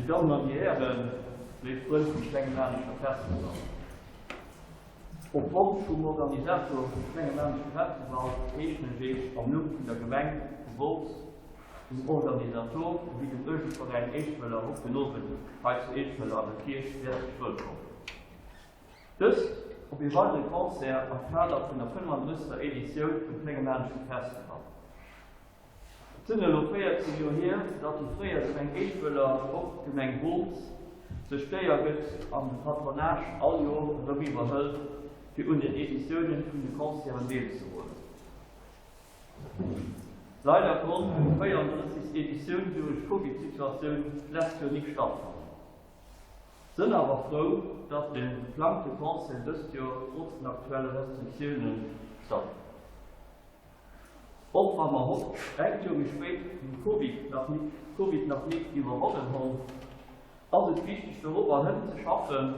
Dir Dammen an Dir Hären, léif Frënn vum Klenge Maarnicher Festival. Op Wonsch vum Organisator vum Klenge Maarnicher Festival heeschen ech Iech am Numm vun der Gemeng vu Wolz, dem Organisator ewéi dem Uergelveräin Eeschwëller haut den Owend hei zu Eeschwëller an der Kierch häerzlech wëllkomm. Dëst op ee weidere Concert am Kader vun der 35. Editioun vum Klenge Maarnicher Festival. Et sinn elo 14 Joer hier, datt déi fréier Gemeng Eeschwëller, och d'Gemeng Wolz, sech d'Éier gëtt an de Patronage all Joer erëm iwwerhëlt, fir un den Editiounen vun de Concerten deelzehuelen. Leider konnt déi 34. Editioun durech d'Covid-Situatioun d'lescht Joer nik stattfannen. Sënn awer frou, datt de geplangte Concert dëst Joer trotz den aktuelle Restriktiounen stattfënnt. Och wa mer hott engt Joer méi spéit den Covid nach nik Covid nach nik iwwerwonnen honn, ass et wichteg dorobber hënn ze schaffen,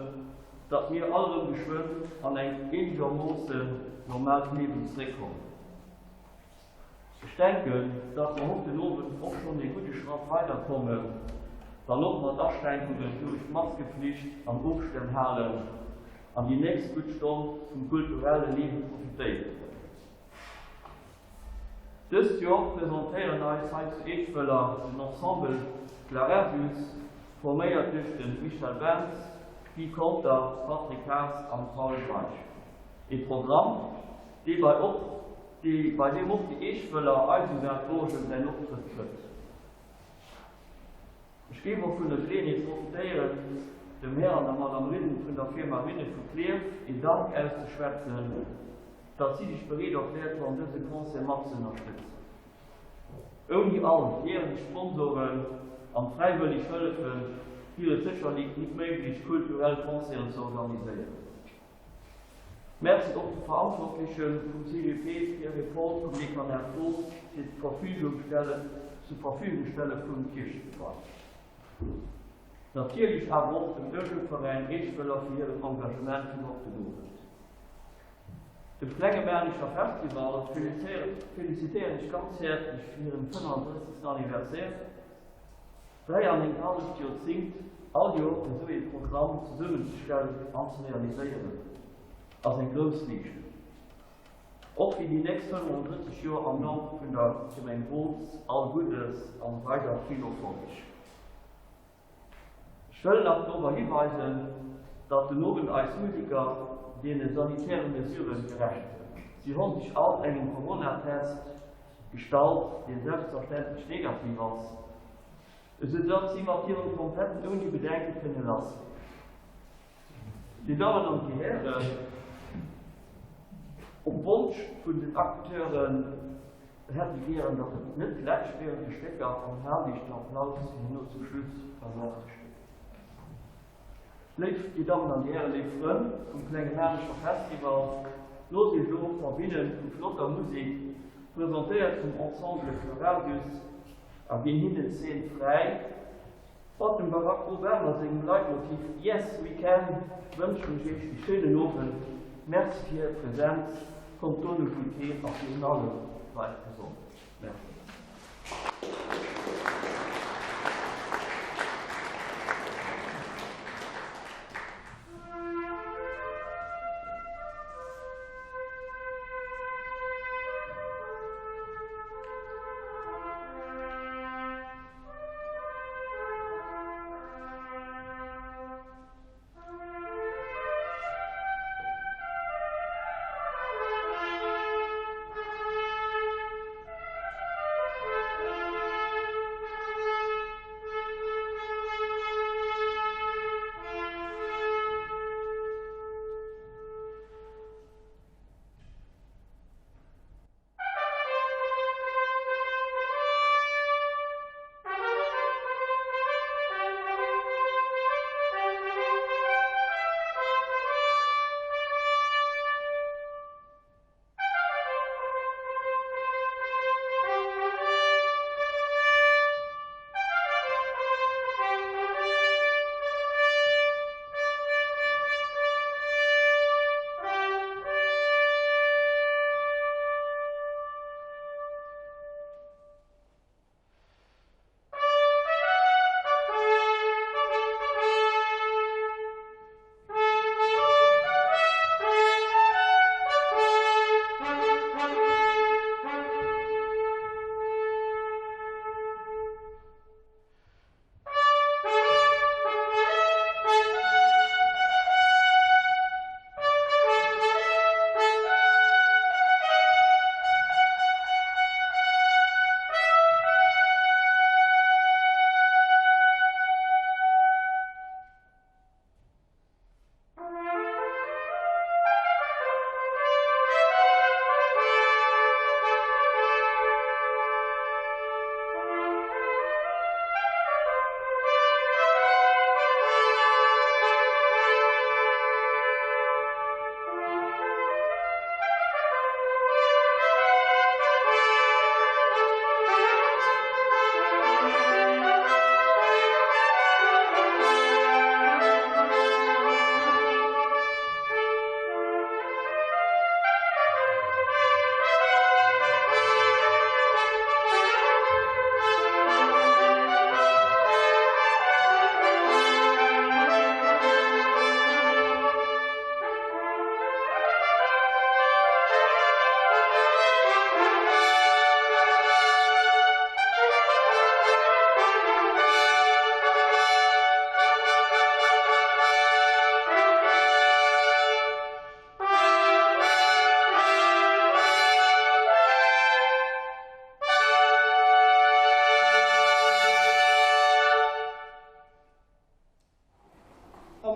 datt mir all erëm geschwënn an eng eenegermoossen normaalt Liewen zréckkommen. Ech denken, datt mer hott den Owend och schonn ee gudde Schratt weider kommen, wann och mat Aschränkungen durech d'Maskeflicht an Ofstänn halen an déi nächst gutt Stonn vum kulturelle Liewe profitéiere kënnen. Dëst Joer presentéieren eis hei zu Eeschwëller den Ensemble Clarasius, forméiert duerch de Michel Bentz, Guy Conter, Patrick Haas an Paul Greisch. Ee Programm, dee bei och dee bei deem och déi Eeschwëller Eisenberg-Orgel säin Optrëtt huet. Ech géif och vun der Geleeënheet profitéieren, dem Här an der Madame Rinnen vun der Firma Rinne vu Klierf een Dank auszeschwätzen, datt si sech bereet erkläert honn, dëse Concert mat ze ënnerstëtzen. Ouni all järlech Sponsoren an fräiwëllig Hëllefe wier et sécherlich nit méiglech, kulturell Concerten ze organiséieren. Merci och de Verantwortleche vum CGP Pierre et Paul vum Dekanat Wolz fir d'Verfügungstelle zur Verfügungstelle vum Kierchegebai. Natierlech awer och dem Uergelveräin Eeschwëller fir hiren Engagement vun haut den Owend. Dem Klenge Maarnicher Festival felicitéieren ech ganz häerzlech fir hiren 35. Anniversaire. 3 an engt halleft Joerzéngt all Joer esou ee Programm zesummenzestellen an ze realiséieren, ass eng grouss Leeschtung. Och fir déi nächst 35 Joer am Numm vun der Gemeng Wolz all Guddes an weider vill Erfolleg. Ech wëll nach dorobber hiweisen, datt den Owend eis Museker deene sanitäre Mesurë gerecht sënn. Si honn sech all engem Coronatest gestallt, dee selbstverständlech negativ ass, esou datt si mat hiren Trompetten ouni Bedenke kënne lassleeën. Dir Dammen an Dir Hären, op Wonsch vun den Acteuren hätt ech gären, datt et net klätscht während de Stécker an haalt Iech den Applaus fir herno zum Schluss beim leschte Stéck. Léif Dir Dammen an Dir Hären, léif Frënn vum Klenge Maarnicher Festival, loosst Iech elo verwinnen vu flotter Musek, presentéiert vum Ensemble Claradius a ginn hinnen d'Zeen fräi. Mat dem Barack Obama sengem Leitmotiv Yes, we can wënschen ech Iech e schéinen Owend. Merci fir Är Präsenz, kommt dono gutt heem a virun allem bleift gesond. Merci.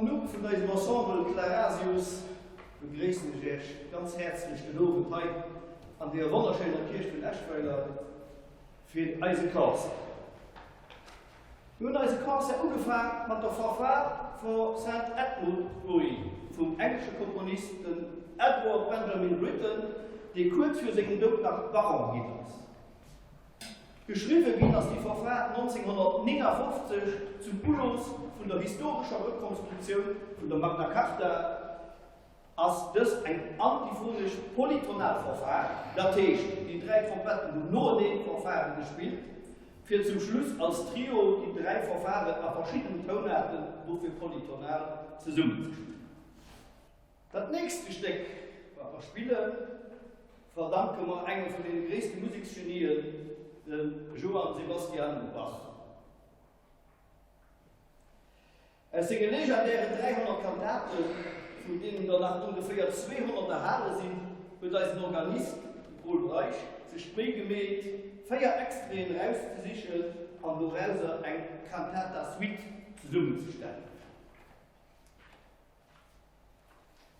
Am Numm vun eisem Ensemble Clarasius begréissen ech Iech ganz häerzlech den Owend hei an deeër wonnerschéiner Kierch vun Eschweiler fir eise Concert. Mir hunn eise Concert ugefaang mat der Fanfare for Saint Edmundbury vum englesche Komponist, den Edward Benjamin Britten, dee kuerz viru sengem Doud nach Baron ginn ass. Geschriwwe ginn ass déi Fanfare 1959 zum Ulooss vun der historescher Rekonstruktioun vun der Magna Carta. Ass dëst eng antiphonesch polytonal Fanfare, dat heescht déi 3 Trompetten hunn noeneen d'Fanfare gespillt, fir zum Schluss als Trio déi 3 Fanfaren a verschiddenen Tounaarten, dofir polytonal, zesummenzespillen. Dat nächste Stéck, wat mer spillen, verdanke mer engem vun deene gréisste Museksgenien, dem Johann Sebastian Bach. Aus senge legendären 300 Kantaten, vun deenen der nach ongeféier 200 erhale sinn, huet eisen Organist, de Pol Breisch, sech d'Méi gemeet, 4 Extraiten erauszesichen an dorauser eng Cantata-Suite zesummenzestellen.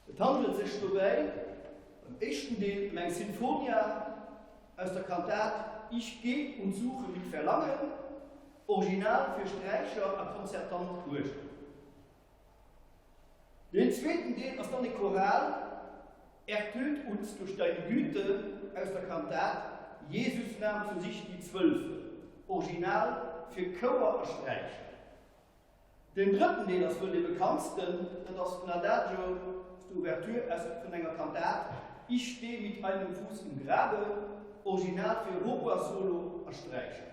Et handelt sech dobäi beim éischten Deel ëm eng Sinfonia aus der Kantat Ich geh und suche mit Verlangen, original fir Sträicher a konzertant Uergel. Deen zweeten Deel ass dann e Choral Ertöt uns durch deine Güte aus der Kantat Jesus nahm zu sich die Zwölfe, original fir Chouer a Sträicher. Den drëtten Deel ass wuel dee bekanntsten, dat ass den Adagio aus der Ouverture aus vun enger Kantat Ich steh mit einem Fuß im Grabe, original fir Hautbois-Solo a Sträicher.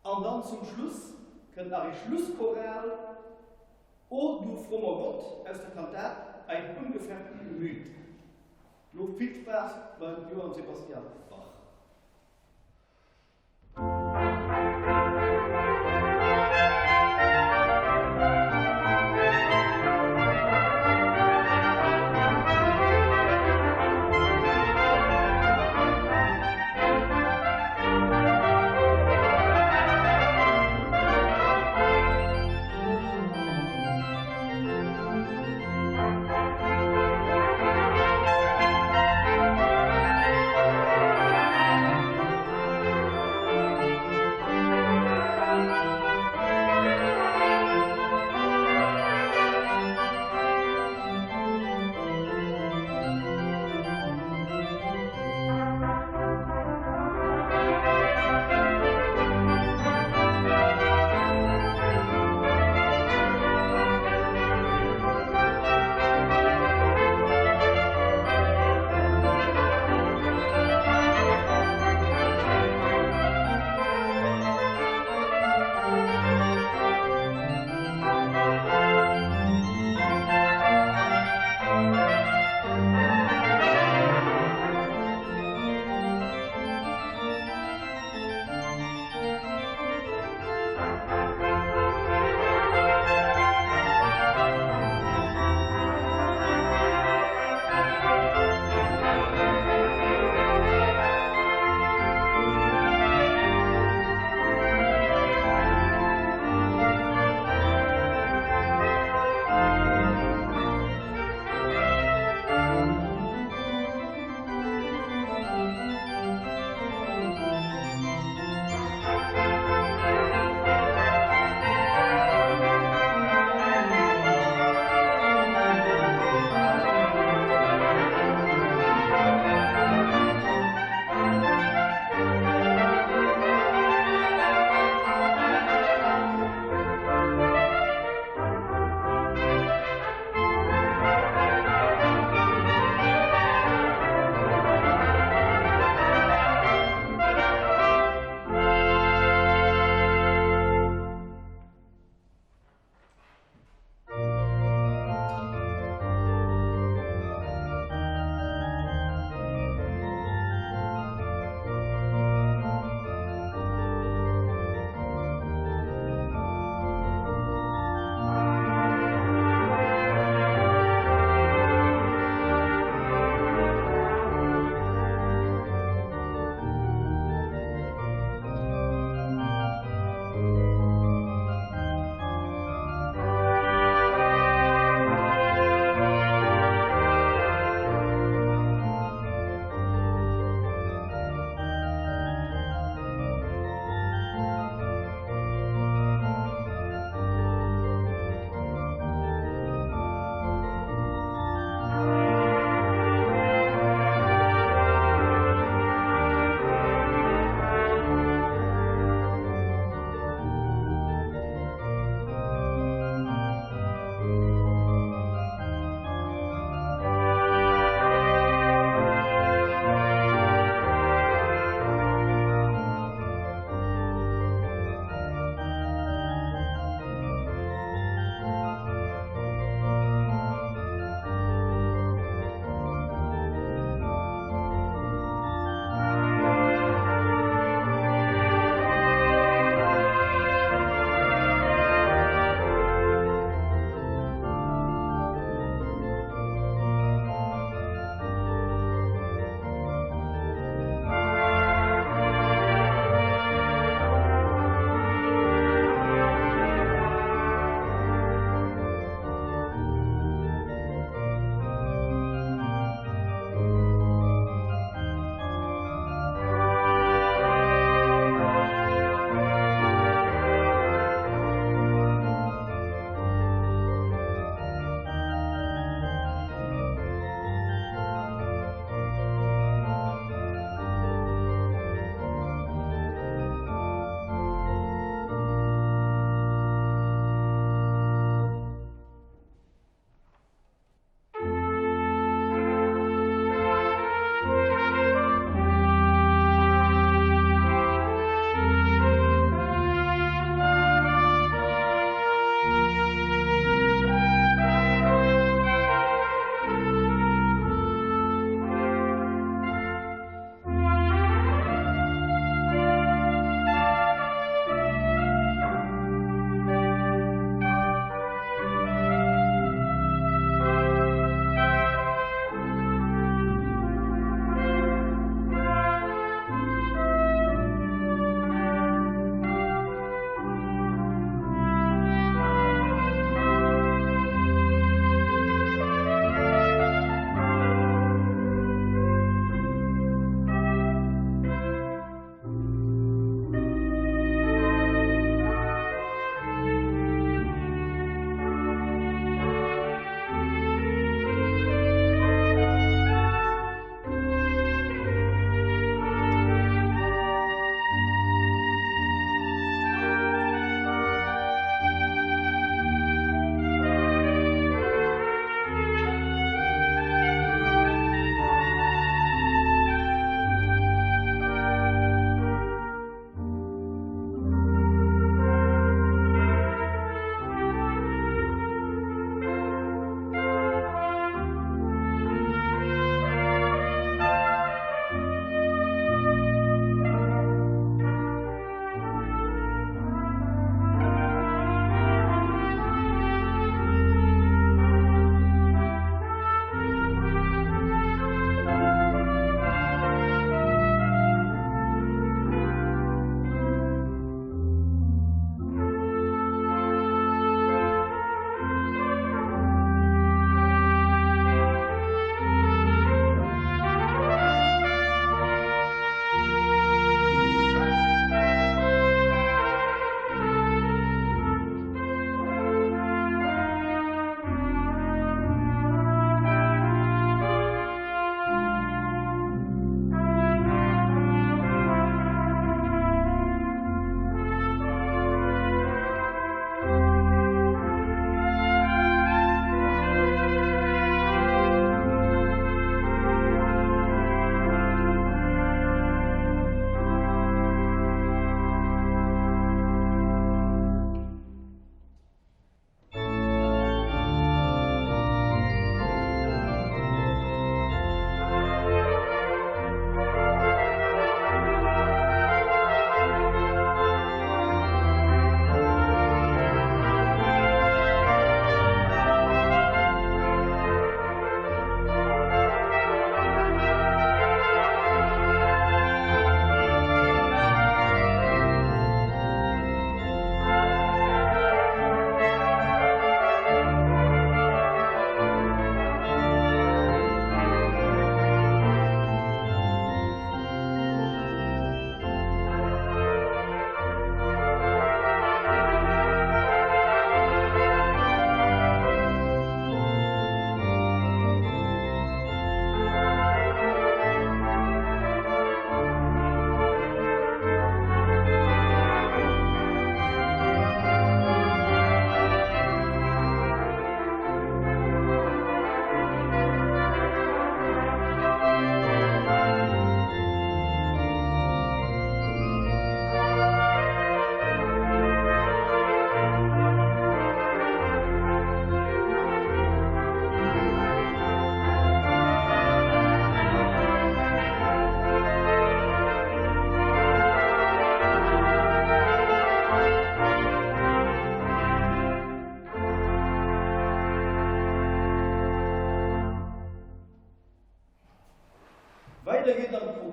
An dann zum Schluss kënnt nach ee Schlusschoral O du frommer Gott aus der Kantat Ein ungefärbtes Gemüt. Lo vill Spaass beim Johann Sebastian Bach.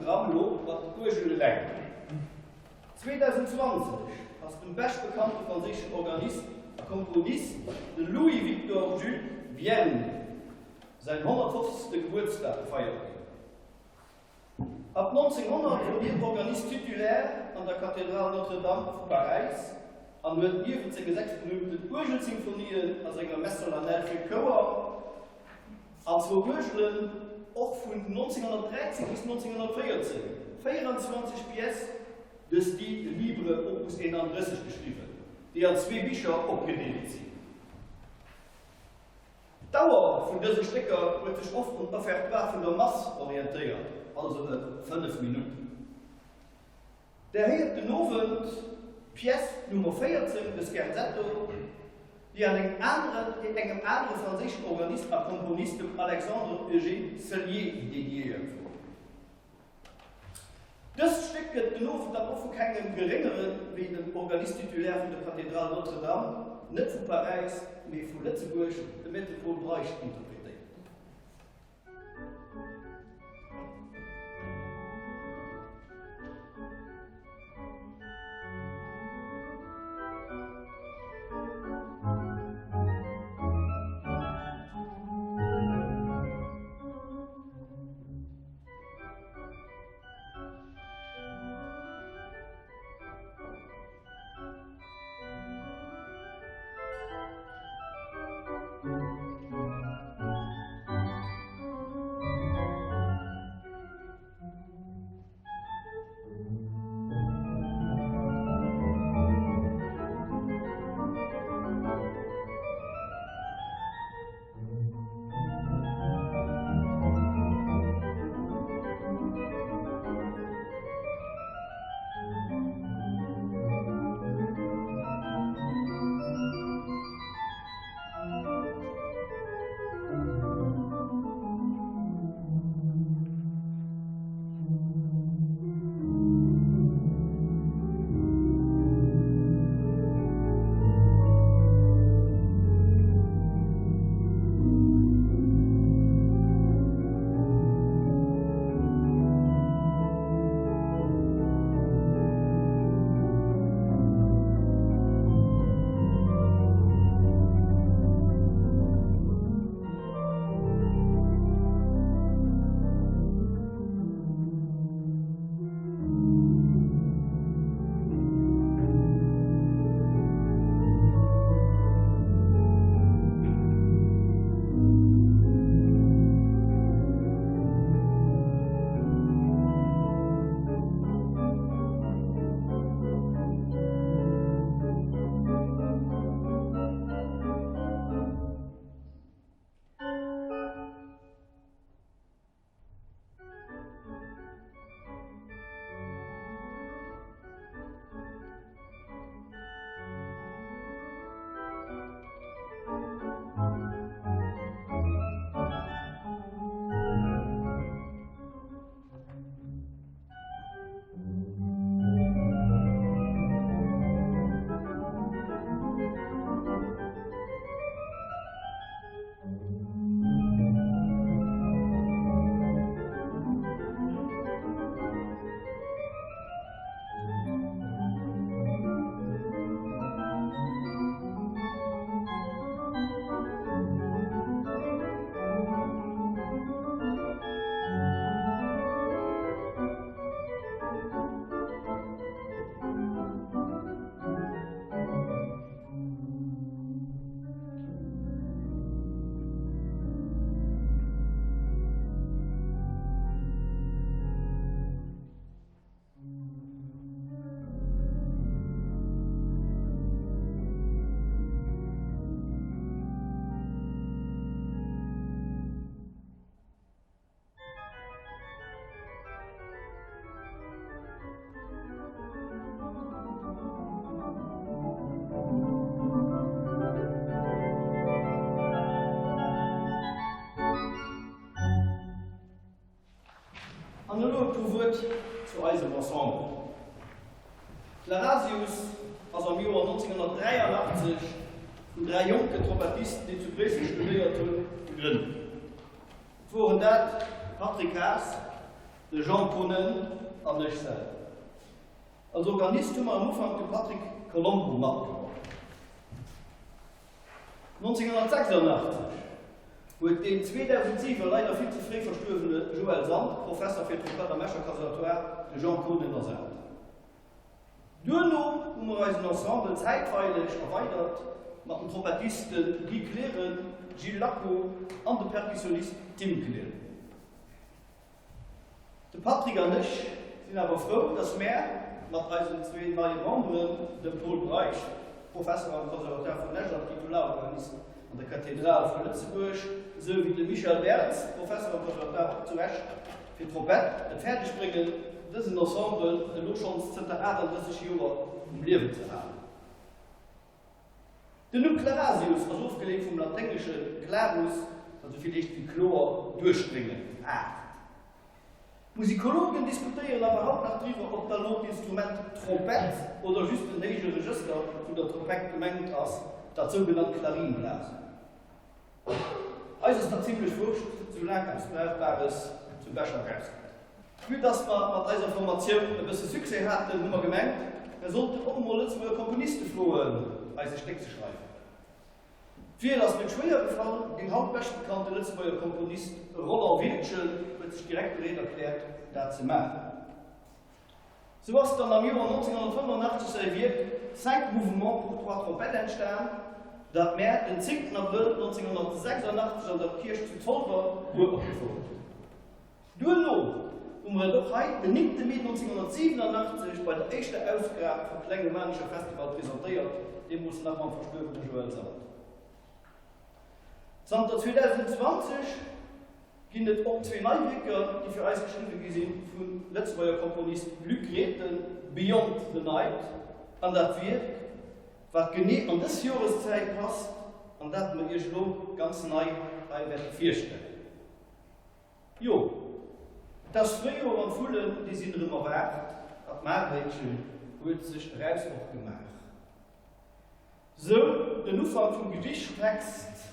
Programm elo mat Uergel eleng. 2020 ass dem beschtbekannte franséischen Organist a Komponist, de Louis-Victor Jules Vierne, säin 150. Gebuertsdag gefeiert ginn. Ab 1900 wor hien Organist titulaire an der Kathedral Notre-Dame vu Paräis an huet niewent senge 6 berüümten Uergelsinfonien a senger Messe solennelle fir Chouer an zwou Uergelen och vun 1913 bis 1914 24 Pièces de style libre opus 31 geschriwwen, déi an zwee Bicher opgedeelt sinn. D'Dauer vun dëse Stécker huet sech oft um Offertoire vun der Mass orientéiert, also ëm 5 Minutten. Der héiert den Owend d'Pièce Nummer 14, de Scherzetto, déi an engem aneren, déi engem anere franséischen Organist a Komponist, dem Alexandre Eugène Cellier, dediéiert wor. Dëst Stéck gëtt den Owend dann och vu kengem Geréngere wéi dem Organiste titulaire vun der Kathedral Notre-Dame, net vu Paräis, mee vu Lëtzebuerg, dem Maître Pol Breisch interpretéiert. An elo e puer Wuert zu eisem Ensemble. D'Larasius ass am Joer 1983 vun 3 jonken Trompettisten, déi zu Bréissel studéiert hunn, gegrënnt ginn. Et woren dat de Patrick Haas, De Jean Konen an ech selwer. Als Organist hu mer am Ufank de Patrick Colombo matgeholl. 1986 huet deen 2007 leider vill ze fréi verstuerwene Joël Sand, Professer fir Trompett am Escher Conservatoire, de Jean Konen ersat. Duerno hu mer eisen Ensemble zäitweileg erweidert mat den Trompettiste Guy Kleren, Gilles Lacko an de Perkussionist Tim Kleren. De Patrick an ech sinn awer frou, dass mär mat eisen zwee neie Memberen, dem Pol Breisch, Professer am Conservatoire vun Esch an Titularorganist an der Kathedral vu Lëtzebuerg, esou wéi dem Michel Bertz, Professer am Conservatoire zu Esch fir Trompett, et fäerdeg bréngen, dësen Ensemble elo schonns zënter 38 Joer um Liewen ze halen. Den Numm Clarasius ass ofgeleet vum laténgesche clarus, wat esou vill heescht wéi kloer, duerchdréngend, haart. D'Musikologen diskutéieren awer haut nach driwwer, ob da lo d'Instrument Trompett oder just den héije Regëster vun der Trompett gemengt ass, dat sougenannt Klarinblasen. Eis ass dat zimlech wurscht, soulaang eppes Brauchbares zu Becher erauskënnt. Vue dass mer mat eiser Formatioun e bësse Succès haten, hu mer gemengt, mer sollten och emol Lëtzebuerger Komponiste froen, eis e Stéck ze schreiwen. D'Wiel ass net schwéier gefall, deen haut beschtbekannte Lëtzebuerger Komponist Roland Wiltgen huet sech direkt bereet erkläert, dat ze maachen. Sou ass dann am Joer 1985 säi Wierk Cinq mouvements pour trois trompettes entstan, dat mär den 10 Abrëll 1986 an der Kierch zu Zolwer uropgefouert hunn. Duerno hu mer et och hei den 9 Mee 1987 bei der éischter Ausgab vum Klenge Maarnicher Festival presentéiert, deemools nach mam verstuerwene Joël Sand. Zanter 2020 ginn et och zwee nei Wierker, déi fir eis geschriwwe gi sinn, vum Lëtzebuerger Komponist Luc Grethen, Beyond the Night an dat Wierk, wat genee an dës Joreszäit passt an dat mer Iech elo ganz nei hei wäerte virstellen. Jo, et ass Fréijoer an d'Vullen, déi sinn erëm erwaacht a d'Margréitchen huet sech eraus och gemaach. Sou den Ufank vum Gedichttext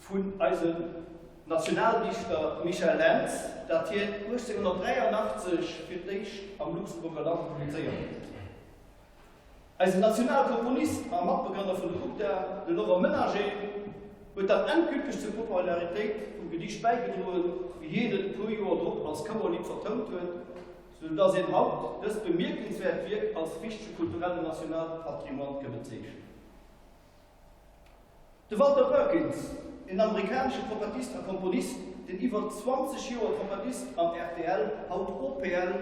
vun eisem Nationaldichter Michel Lentz, dat hien 1883 fir d'éischt am Luxemburger Land publizéiert huet. Eisen Nationalkomponist a Matbegrënner vun der UGDA, de Laurent Menager, huet dann endgülteg zur Popularitéit vum Gedicht bäigedroen, wéi hien et e puer Joer drop als Chouerlidd vertount huet, sou dass een haut dëst bemierkenswäert Wierk als wichtege kulturellen Nationalpatrimoine ke bezeechnen. De Walter Perkins, en amerikanesche Trompettist a Komponist, deen iwwer 20 Joer Trompettist am rtl, haut OPL,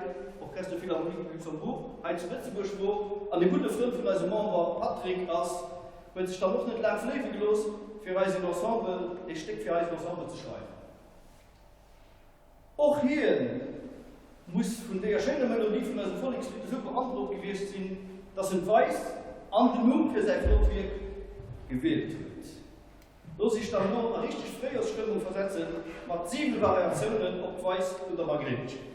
Orchestre Philharmonique du Luxembourg, hei zu Lëtzebuerg wor an e gudde Frënd vun eisem Member Patrick ass, huet sech dann och net laang fléiwe gelooss, fir eis en Ensemble, ee Stéck fir eisen Ensemble ze schreiwen. Och hien muss vun deeër schéiner Melodie vun eisem Vollekslidd esou beandrockt gewiescht sinn, dass en d'Weis an den Numm fir säi flott Wierk gewielt huet. Looss iech dann elo a richteg Fréijorsstëmmung versetzen mat 7 Variatiounen op d'Weis vun der Margréitchen.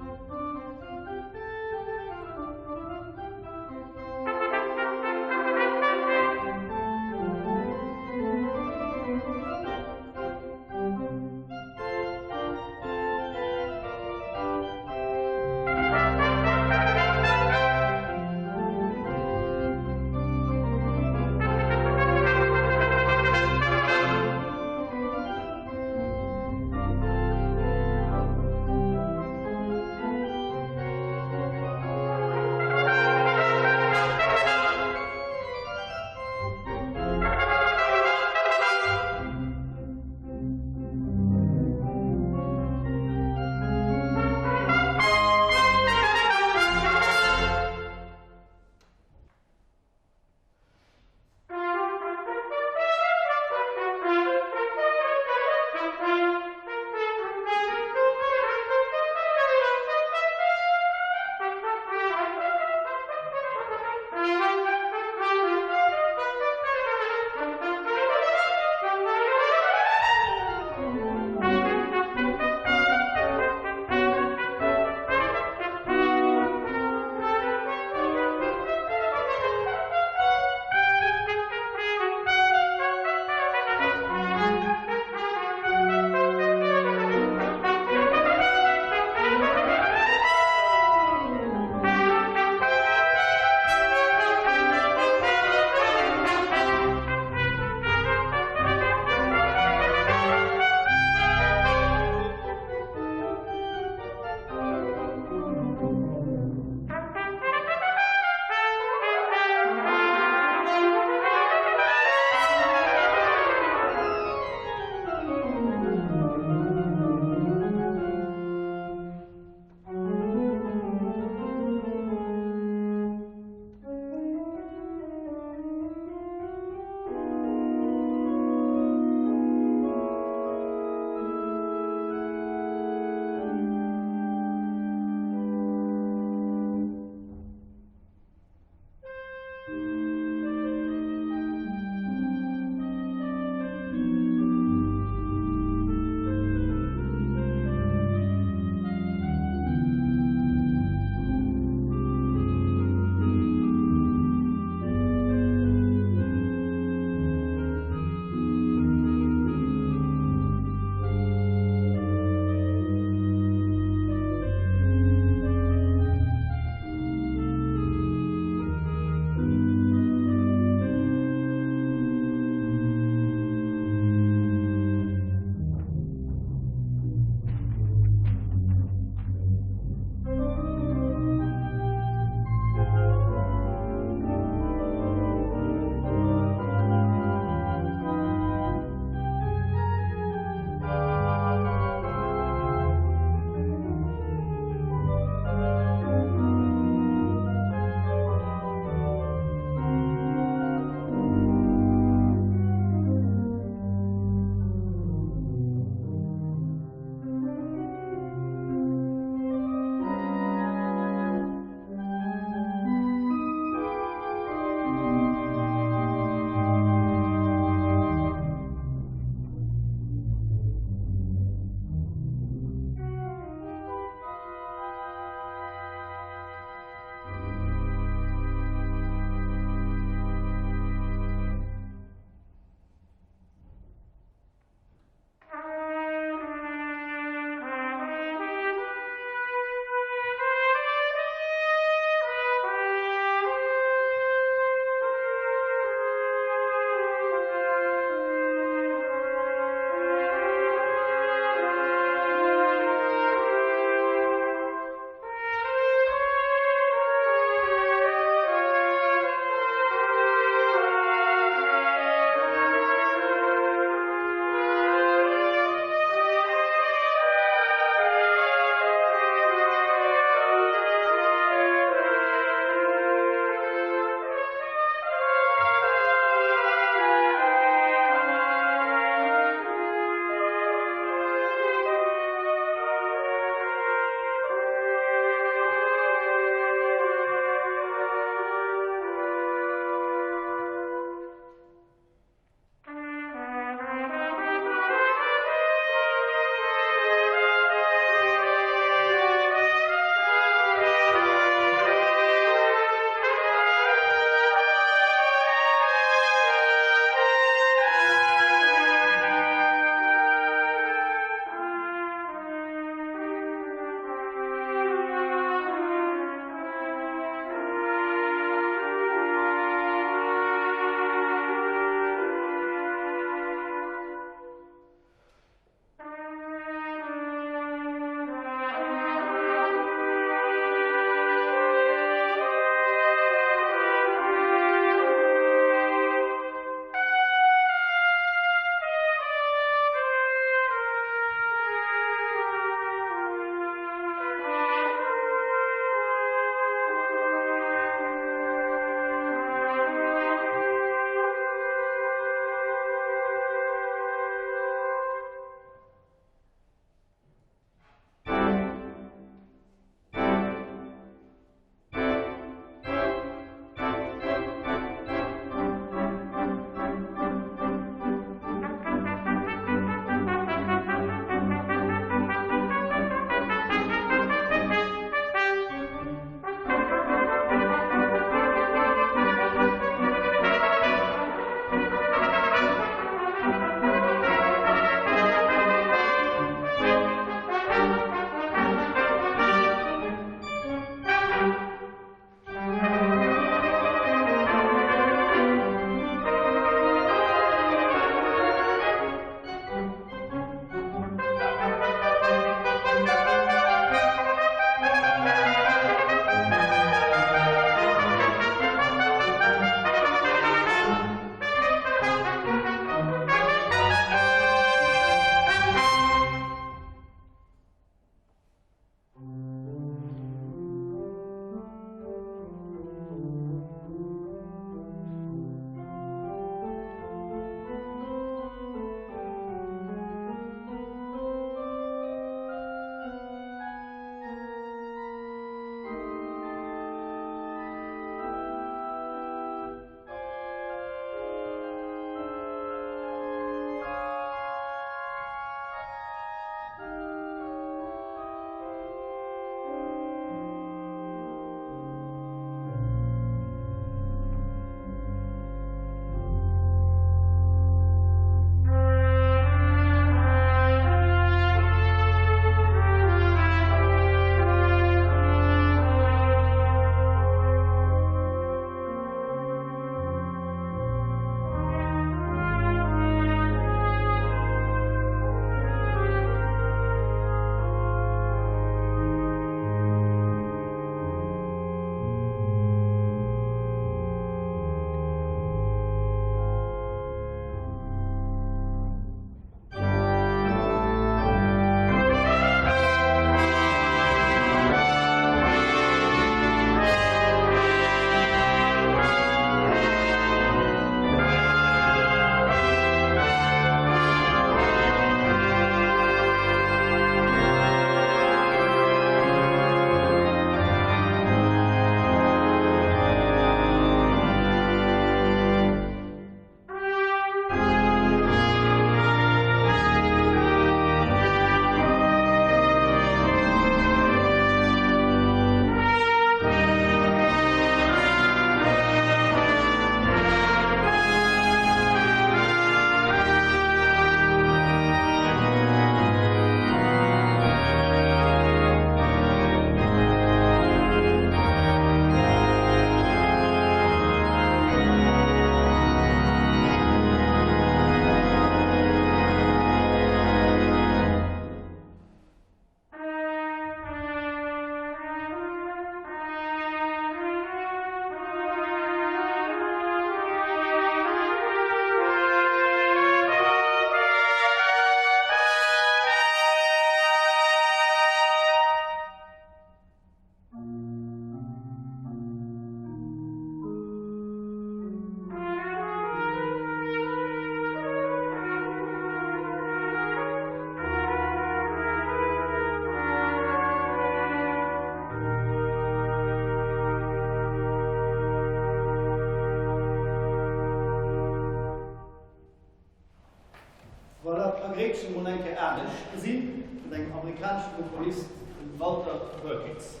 Stéckchen emol eng Kéier anescht gesinn, vun engem amerikanesche Komponist, dem Walter Perkins.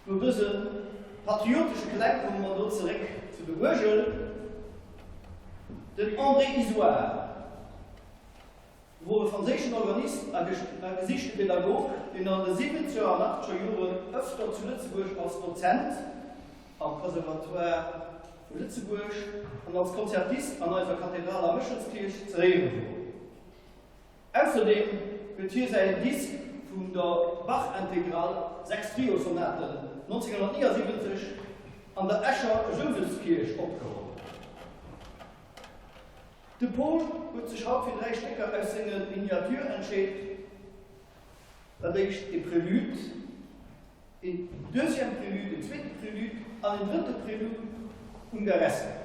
No dëse patriotesche Kläng komme mer elo zeréck zu der Uergel. Den André Isoard wor e franséischen Organist a gesichte Pedagog, deen an de siwwenzeger an achtzeger Joren ëfter zu Lëtzebuerg als Dozent am Conservatoire vu Lëtzebuerg an als Konzertist an eiser Kathedral a Méchelskierch ze héiere wor. Ausserdeem huet hie säin Disk vun der Bach-Intégrale, 6 Triosonaten, 1979 an der Escher Jousefskierch opgeholl. De Paul huet sech haut fir 3 Stécker aus senge Miniature entscheet. Dat éischt e Prélude, een deuxième Prélude, een zweete Prélude an een drëtte Prélude Ungaresque.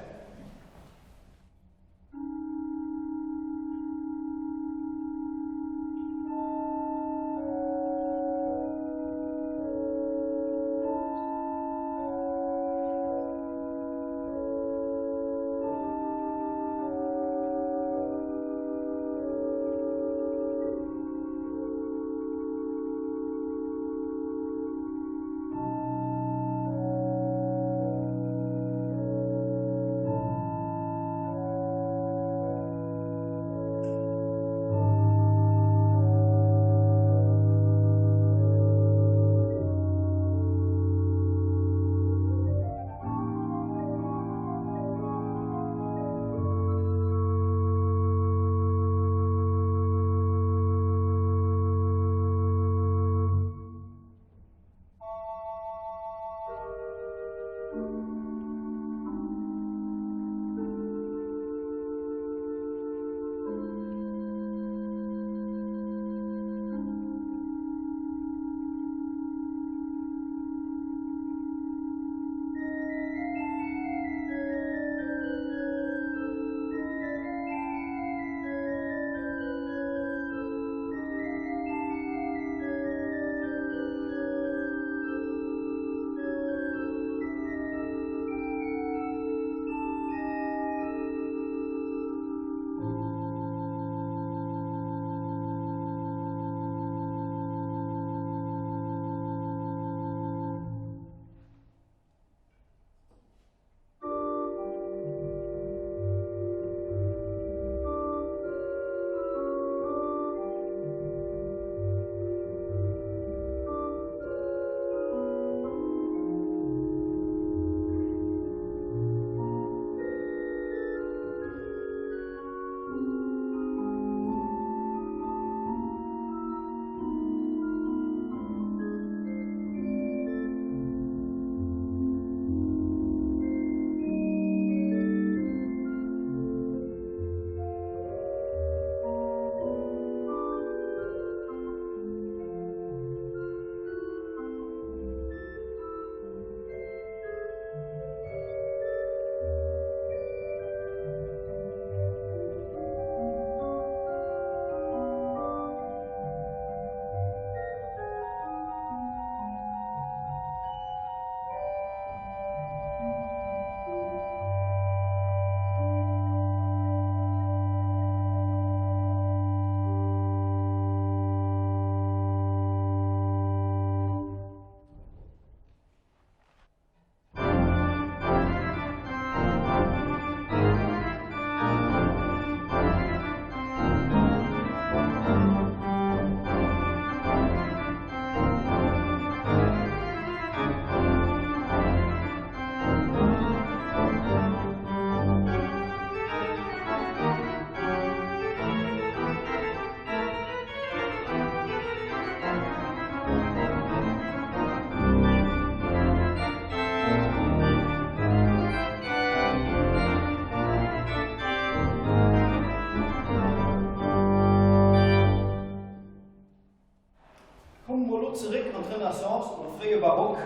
Komme mer elo zeréck an d'Renaissance an de fréie Barock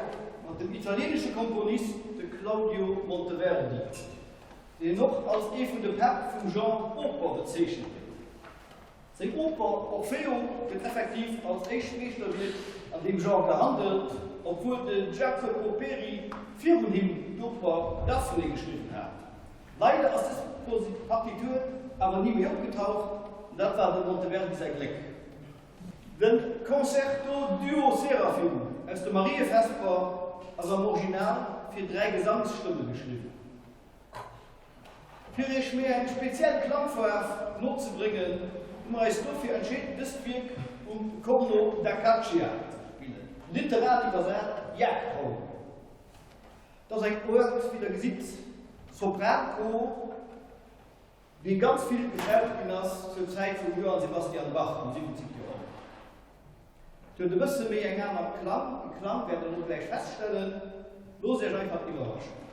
mat dem italieenesche Komponist de Claudio Monteverdi, deen och als ee vun de Päpp vum Genre Oper bezeechent gëtt. Seng Oper Orfeo gëtt effektiv als éischt Meeschterwierk an deem Genre gehandelt, obwuel de Jacopo Peri virun him d'Oper Dafne geschriwwen hat. Leider ass dës Partitur. awer ni méi opgetaucht, an dat war dem Monteverdi säi Gléck. De Concerto Duo Seraphim aus der Marievesper ass am Original fir 3 Gesangsstëmme geschriwwen. Fir iech méi eng speziell Klangfaarf nozebréngen, hu mer eis dofir entscheet dëst Wierk um Corno da Caccia ze spillen, literal iwwersat Jagdhorn. Et ass eng Aart, wéi der gesitt, Sopranchor, dee ganz vill gebraucht ginn ass zur Zäit vum Johann Sebastian Bach am 17. Joerhonnert. Et huet e bësse méi eng aner Klang, e Klang wäert der elo gläich feststellen. Loosst iech einfach iwwerraschen.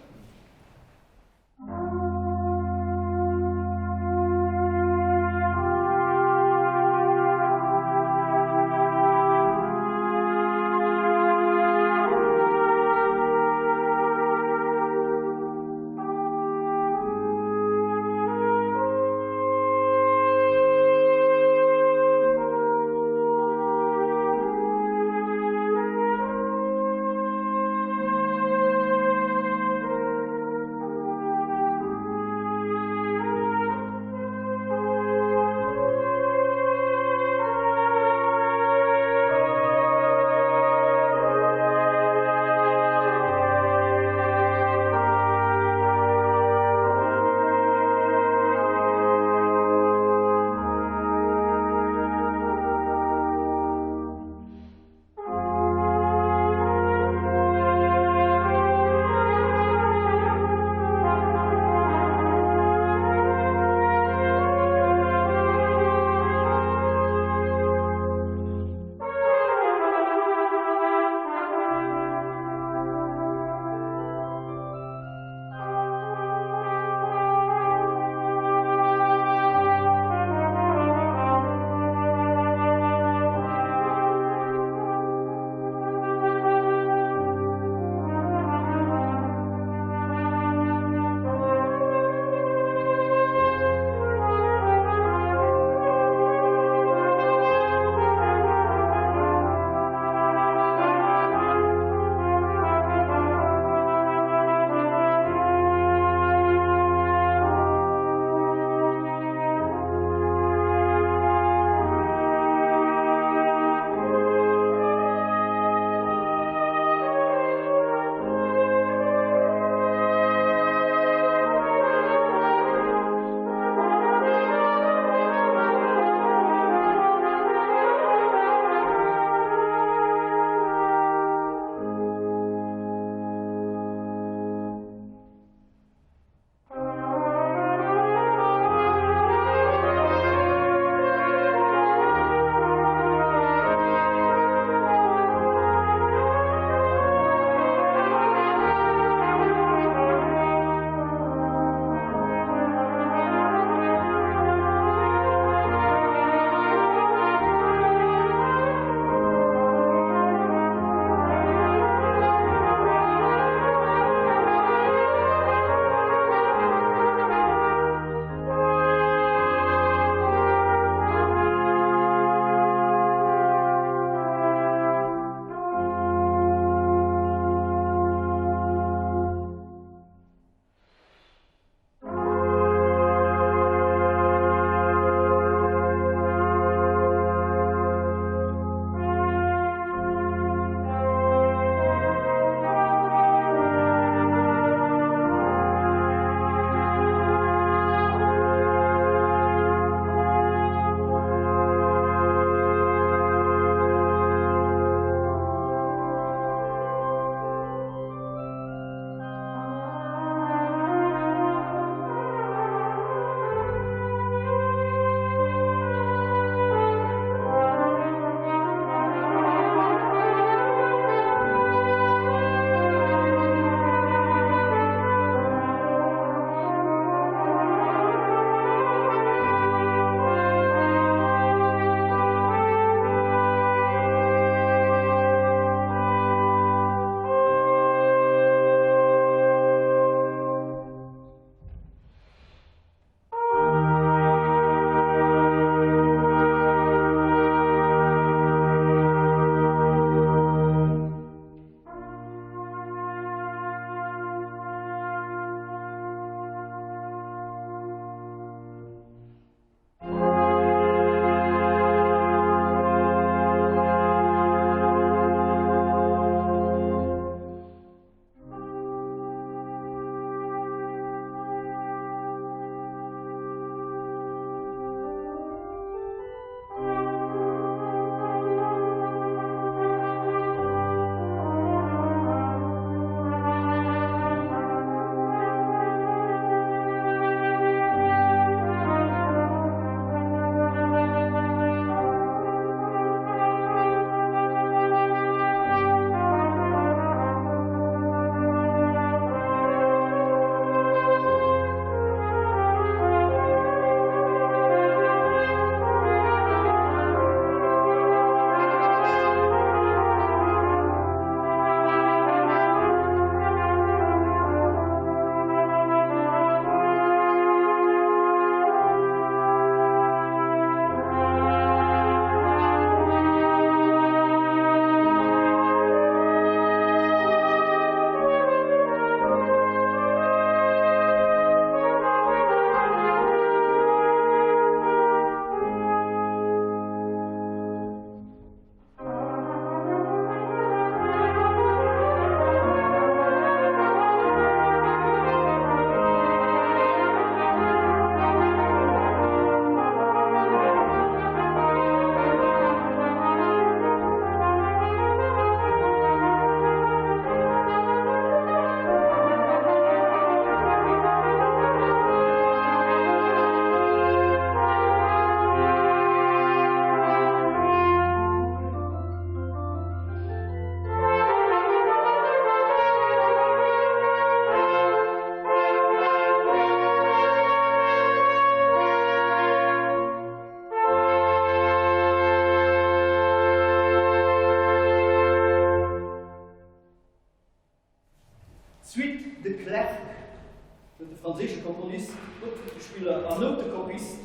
franséische Komponist, Blockflüttespiller an Noutekopist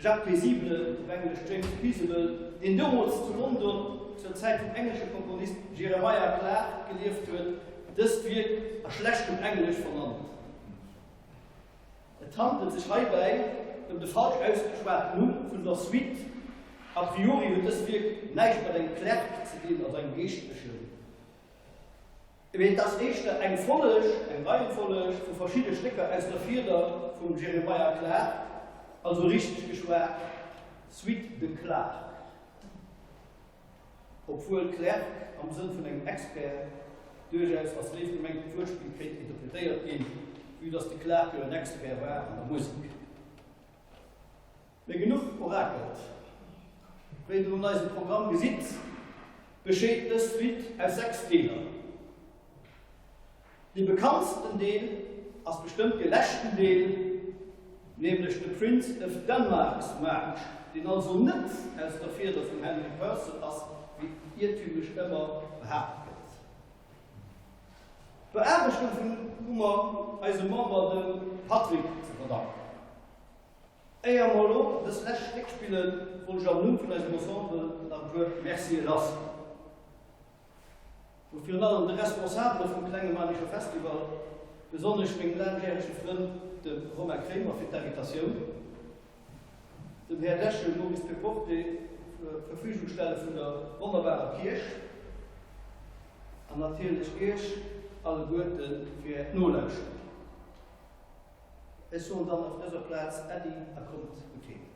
Jacques Paisible, op Englesch James Peaceable, deen domols zu London zur Zäit vum englesche Komponist Jeremiah Clarke gelieft huet, dëst Wierk a schlechtem Englesch vernannt. Et handelt sech heibäi ëm de falsch ausgeschwaten Numm vun der Suite. A priori huet dëst Wierk näischt mat engem Klerk ze dinn, also engem Geeschtlechen. Mee et ass éischter eng Folleg, eng Reihenfolleg vu verschidde Stécker aus der Fieder vum Jeremiah Clarke, also richteg geschwat Suite de Clarke. Obwuel Clerc am Sënn vun engem Expert duerchaus als léif gemengtent Wuertspill kéint interpretéiert ginn, vue dass de Clarke jo en Expert war an der Musek. Mee genuch orakelt. Wéi der un eisem Programm gesitt, bescheet dës Suite aus 6 Deeler. Dee bekanntsten Deel ass bestëmmt dee leschten Deel, nämlech de Prince of Denmark's March, deen also net aus der Fieder vum Henry Purcell ass, wéi iertümlech ëmmer behaapt gëtt. D'Beaarbechtung vun hu mer eisem Member, dem Patrick, ze verdanken. Éier mer elo dës lescht Stéck spillen, wollt ech am Numm vun eisem Ensemble nach e puer Mercië lass ginn. Wou virun allem de Responsabele vum Klenge Manischer Festival, besonnesch mengem laangjärege Frënd, dem Romain Kremer fir d'Invitatioun, dem Här Dechen Maurice Péporté fir d'Verfügungstelle vun der wonnerbarer Kierch an natierlech Iech alleguerte fir Äert Nolauschteren. Ech soen dann op dëser Plaz Äddi a kommt gutt heem.